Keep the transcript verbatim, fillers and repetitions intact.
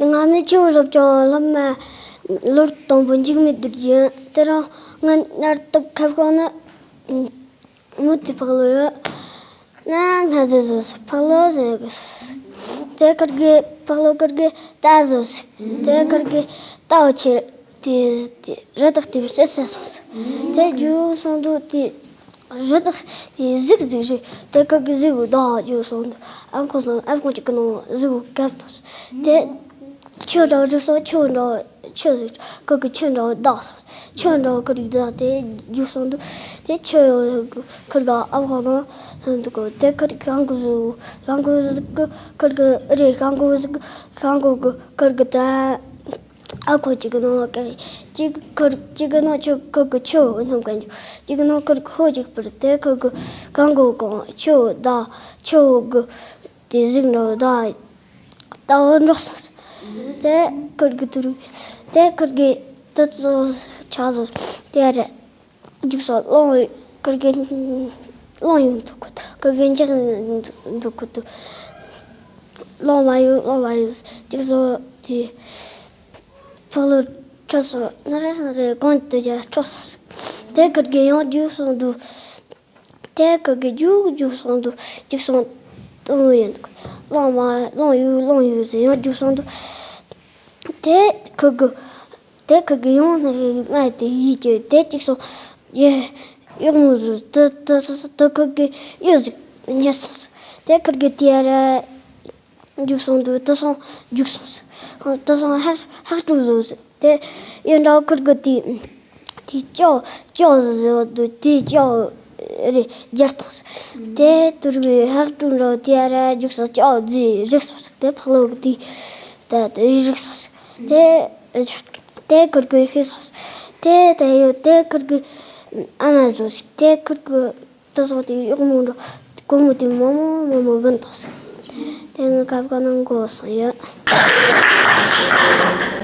ང་ནི་ཆེ་བོ་སློབ་ཆུང་སློབ་མ་ལོ་དང་པོ་འཇིགས་མེད་རྡོ་རྗེ་ཡིན། དེ་རིང་ངའི་གནས་སྟངས་ཁ་སྐོང་ནི། མུ་མཐུད་ཕག་ལོ་ཡོད། ན་ང་ཟེར་བཟོ་སི་ཕག་ལོ་ཟེར་གི། དེ་ཁུར་གི་ཕག་ལོ་ཁུར་གི་ད་བཟོ་སི། དེ་ཁུར་གི་ད་འོ་ཆེ་དེ་དེ་རི་དྭགས་དེ་བསད་བསད་སོང་སི། དེ་རྒྱུགས་སོང་དུས་དེ་རི་དྭགས་དེ་གཟིག་གཟིག་རེད། དེ་ཁུར་གི་གཟིག་གི་ད་རྒྱུགས་སོང་དུས་ཨ་ཁོ་སོང་ཨ་ཁོ་ཅིག་གི་ནང་གཟིག་གི་བཀབ་ཐོག་སི། དེ། ཆུ་འདྲ་བོ་རིག་སོང་། ཆུ་འདྲ་བོ་ཆུ་ཟིག་ཁུར་གི་ཆུ་འདྲ་བོ་བདག་སོང་། ཆུ་འདྲ་བོ་ཁུར་གི་བདག་དེ་རྒྱུགས་སོང་དུས་དེ་ཆུ་ཁུར་གི་ཨབ་ཁང་ནང་སོང་འདུག་གོ། དེ་ཁུར་གི་ཤང་ཀུ་ཟིག་ཤང་ཀུ་ཟིག་གི་ཁུར་གི་ཨེ་རེད། ཤང་ཀུ་ཟིག་ཤང་ཀུ་གི་ཁུར་གི་ད་ཨ་ཁོ་གཅིག་གི་ནང་གི་གཅིག་ཁུར་གཅིག་གི་ནང་ཆུ་ཁུར་གི་ཆུ་སྣུམ་གན་རྒྱུ་གཅིག་གི་ནང་ཁུར་གི་ཧོ་གཅིག་པར་དེ་ཁུར་གི་ཤང་ཀུ་གང་ཆུ་བདག་ཆུ་གི་དེ་གཟིག་འདྲ་བོ་ད་ལྟ་བུ་འགྲོ་སོང་སི། དེ་ཁུར་གི་དུ་རུ་དེ་ཁུར་གི་དུ་ཚོ་ཆ་ཚོ་དེ་རེད། རྒྱུགས་སོང་གླང་ཁུར་གི་གླང་ཡོང་འདུག་གོ། ཁུར་གི་འཇག་འདུག་གོ་དུ། གླང་མ་ཡོང་གླང་མ་ཡོང་རྒྱུགས་སོང་དེ་ཕག་ལོ་ཁྲོ་སོང་ན་རེ་རེ་གང་དུ་རྒྱ་ཁྲོ་སོང་སི། དེ་ཁུར་གི་ཡང་རྒྱུགས་སོང་དུ། དེ་ཁུར་གི་རྒྱུགས་རྒྱུགས་སོང་དུ་རྒྱུགས་སོང་དུ་ཡོང་འདུག་གླང་མ་གླང་ཡོད་གླང་ཡོད་ཟེར་ཡང་རྒྱུགས་སོང་དུ། དེ་ཁུར་གི་དེ་ཁུར་གི་ཡང་ན་རེ་མ་དེ་ཡིད་ཀྱི་དེ་རྒྱུགས་སོང་ཡེ་གཡོག་མོ་ཟིག་དུ་དུ་དུ་དུ་ཁུར་གི་གཡུ་ཟིག་ཉལ་སོང་སི། དེ་ཁུར་གི་དེ་ར་རྒྱུགས་སོང་དུས་དུ་སོང་རྒྱུགས་སོང་སི། དུ་སོང་ཧག་ཧག་ཀྲུག་བཟོ་སི། དེ་གཡུ་འདྲ་བོ་ཁུར་གི་དེ་དེ་ལྕགས་ལྕགས་བཟོ་དུས་དེ་ལྕགས་རེ་རྒྱར་བཏང་སི། དེ་དུར་གི་ཧག་ཀྲུག་འདྲ་བོ་དེ་ར་རྒྱུགས་སོང་ལྕགས་རྫི་རིག་སོང་སི། དེ་ཕག་ལོ་གི་དེ་ད་དེ་རིག་སོང་སི། དེ་དེ་ཁུར་གི་ཤི་སོང་སི། དེ་དེ་ཡོད་དེ་ཁུར་གི་ཨ་མ་བཟོ་སི། དེ་ཁུར་གི་དེ་སོང་དེ་གཡོག་མོ་འདྲ་སྒོར་མོ་དེ་མོ་མོ་མོ་མོ་གིན་ཐོག་སོང་། དེ་ངའི་ཁ་བཀའ་གནང་དགོས་སོང་ཡ།